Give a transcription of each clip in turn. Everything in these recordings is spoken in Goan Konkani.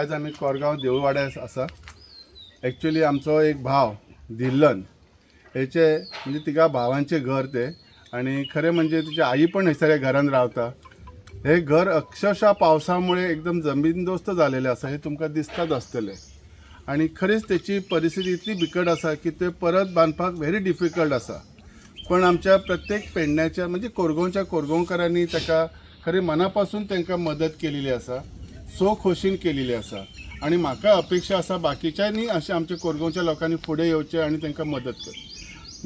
आयज आमी कोरगांव देऊळवाड्यार आसा. एक्चुली आमचो एक भाव धिल्लन हेचे म्हणजे तिगा भावांचें घर तें आनी खरें म्हणजे तिची आई पण हयसर घरान रावता. हे घर अक्षरशः पावसामुळे एकदम जमीनदोस्त झालेले आसा हे तुमकां दिसताच आसतलें. आनी खरीच तेची परिस्थिती इतली बिकट आसा की ते परत बांदपाक व्हेरी डिफिकल्ट आसा. पण आमच्या प्रत्येक पेडण्याच्या म्हणजे कोरगांवच्या कोरगांवकारांनी ताका खरी मनापासून तांकां मदत केलेली आसा, सो खोशीन केलेली आसा. आनी म्हाका अपेक्षा आसा बाकीच्यांनी अशें आमच्या कोरगांवच्या लोकांनी फुडें येवचें आनी तांकां मदत करची.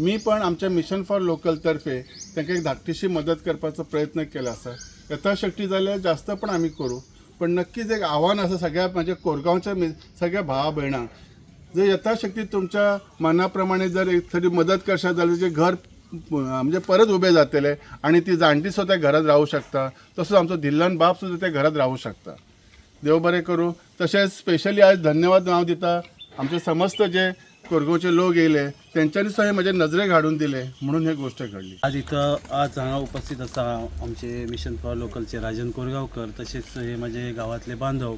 मी पण आमच्या मिशन फॉर लोकल तर्फे तांकां एक धाकटीशी मदत करपाचो प्रयत्न केला आसा. यथाशक्ती जाल्यार जास्त पण आमी करूं, पण नक्कीच एक आव्हान आसा सगळ्या म्हाज्या कोरगांवच्या सगळ्या भावा भयणांक, जर यथाशक्ती तुमच्या मना प्रमाणे जर एक थोडी मदत करशात जाल्यार तुजें घर म्हणजे परत उबें जातलें आनी ती जाणटी सुद्दां त्या घरात रावूं शकता, तसोच आमचो धिल्लन बाप सुद्दां त्या घरात रावूं शकता. देव बरें करूं. तशेंच स्पेशली आयज धन्यवाद हांव दिता आमचे समस्त जे कोरगांवचे लोक येयले तेंच्यांनी सुद्दां हे म्हजे नजरेक हाडून दिले म्हणून ही गोश्ट घडली. आज इथं आज हांगा उपस्थित आसा आमचे मिशन फॉर लोकलचे राजन कोरगांवकर, तशेंच हे माझे गांवांतले बांधव.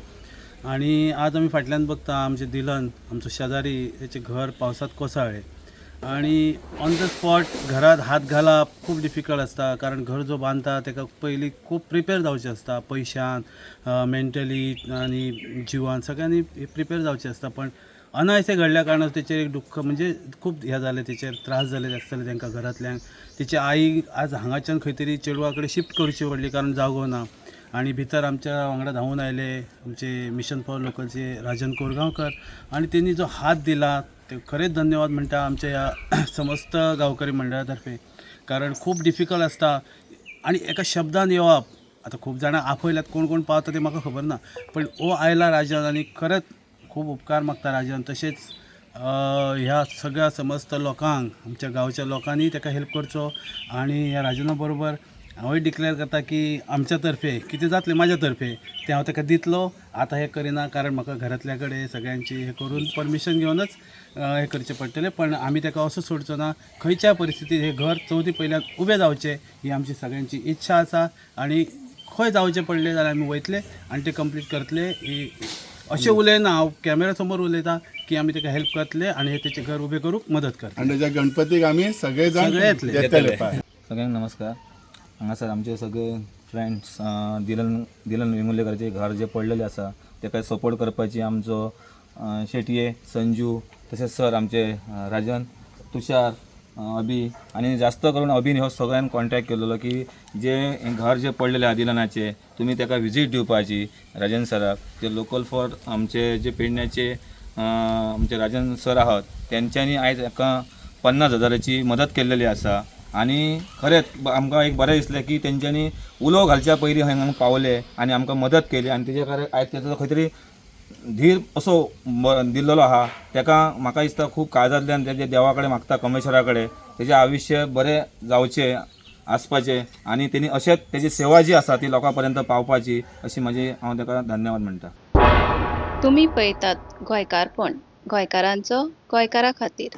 आनी आज आमी फाटल्यान बघता आमचे दिलन आमचो शेजारी हेचें घर पावसांत कोसळ्ळें आनी ऑन the spot घरात हात घालप खूब डिफिकल्ट आसता, कारण घर जो बांदता ताका पयलीं खूब प्रिपेर जावचें आसता, पयशान, मेंटली आनी जिवान सगळ्यांनी प्रिपेर जावचें आसता. पण अनायसे घडल्या कारणान तेचेर एक दुख्ख म्हणजे खूब हें जालें, तेचेर त्रास जाले आसतले तांकां घरांतल्यांक. तेची आई आज हांगाच्यान खंय तरी चेडवा कडेन शिफ्ट करची पडली कारण जागो ना. आनी भितर आमच्या वांगडा धांवून आयले आमचे मिशन फॉर लोकलचे राजन कोरगांवकर आनी तेणी जो हात दिला ते खरेंच धन्यवाद म्हणटा आमच्या ह्या समस्त गांवकरी मंडळा तर्फे, कारण खूब डिफिकल्ट आसता आनी एका शब्दान येवप. आतां खूब जाणां आपयल्यात, कोण कोण पावता तें म्हाका खबर ना, पण हो आयला राजन आनी खरेंच खूब उपकार मागता राजन. तशेंच ह्या सगळ्या समस्त लोकांक, आमच्या गांवच्या लोकांनी ताका हेल्प करचो. आनी ह्या राजना बरोबर हांवूय डिक्लेअर करता की आमच्या तर्फे कितें जातलें म्हाज्या तर्फे तें हांव ताका दितलो. आतां हें करिना कारण म्हाका घरांतल्या कडेन सगळ्यांची हें करून परमिशन घेवनच हें करचें पडटलें, पण आमी ताका असो सोडचो ना. खंयच्याय परिस्थितीत हें घर चवथी पयल्यान उबें जावचें ही आमची सगळ्यांची इच्छा आसा. आनी खंय जावचें पडलें जाल्यार आमी वयतले आनी तें कंप्लीट करतले. ही अशें उलयना हांव, कॅमेरा समोर उलयता की आमी ताका हेल्प करतले आनी हे तेचें घर उबें करूंक मदत करतले. आनी तेज्या गणपतीक आमी सगळे जाण सगळे येतले. येतले पळय. सगळ्यांक नमस्कार. हांगासर आमचे सगळे फ्रेंड्स दिलन दिलन वेंगुर्लेकराचे घर जे पडलेले आसा तेका सपोर्ट करपाची आमचो शेटये संजू, तशेंच सर आमचे राजन, तुषार, अभि आनी जास्त करून अभिन हो सगळ्यान कॉन्टॅक्ट केलेलो की जे हें घर जे पडलेलें आहा दिलनाचें तुमी तेका विजीट दिवपाची राजन सराक. जे लोकल फॉर आमचे जे पेडण्याचे आमचे राजन सर आहात तेंच्यांनी आयज हाका 50,000ची मदत केल्लेली आसा. आनी खरेंच आमकां एक बरें दिसलें की तेंच्यांनी उलो घालच्या पयलीं हांगा पावले आनी आमकां मदत केली. आनी तेजे खातीर आयज तेजो खंय तरी धीर असो दिल्लेलो आहा तेका. म्हाका दिसता खूब काळजांतल्यान तेजे देवा कडेन मागता, कमेश्वरा कडेन तेजें आयुश्य बरें जावचें आसपाचें आनी तेणी अशेंच तेजी सेवा जी आसा ती लोकां पर्यंत पावपाची अशी म्हाजी हांव तेका धन्यवाद म्हणटा. तुमी पळयतात गोंयकारपण, गोंयकारांचो गोंयकारा खातीर.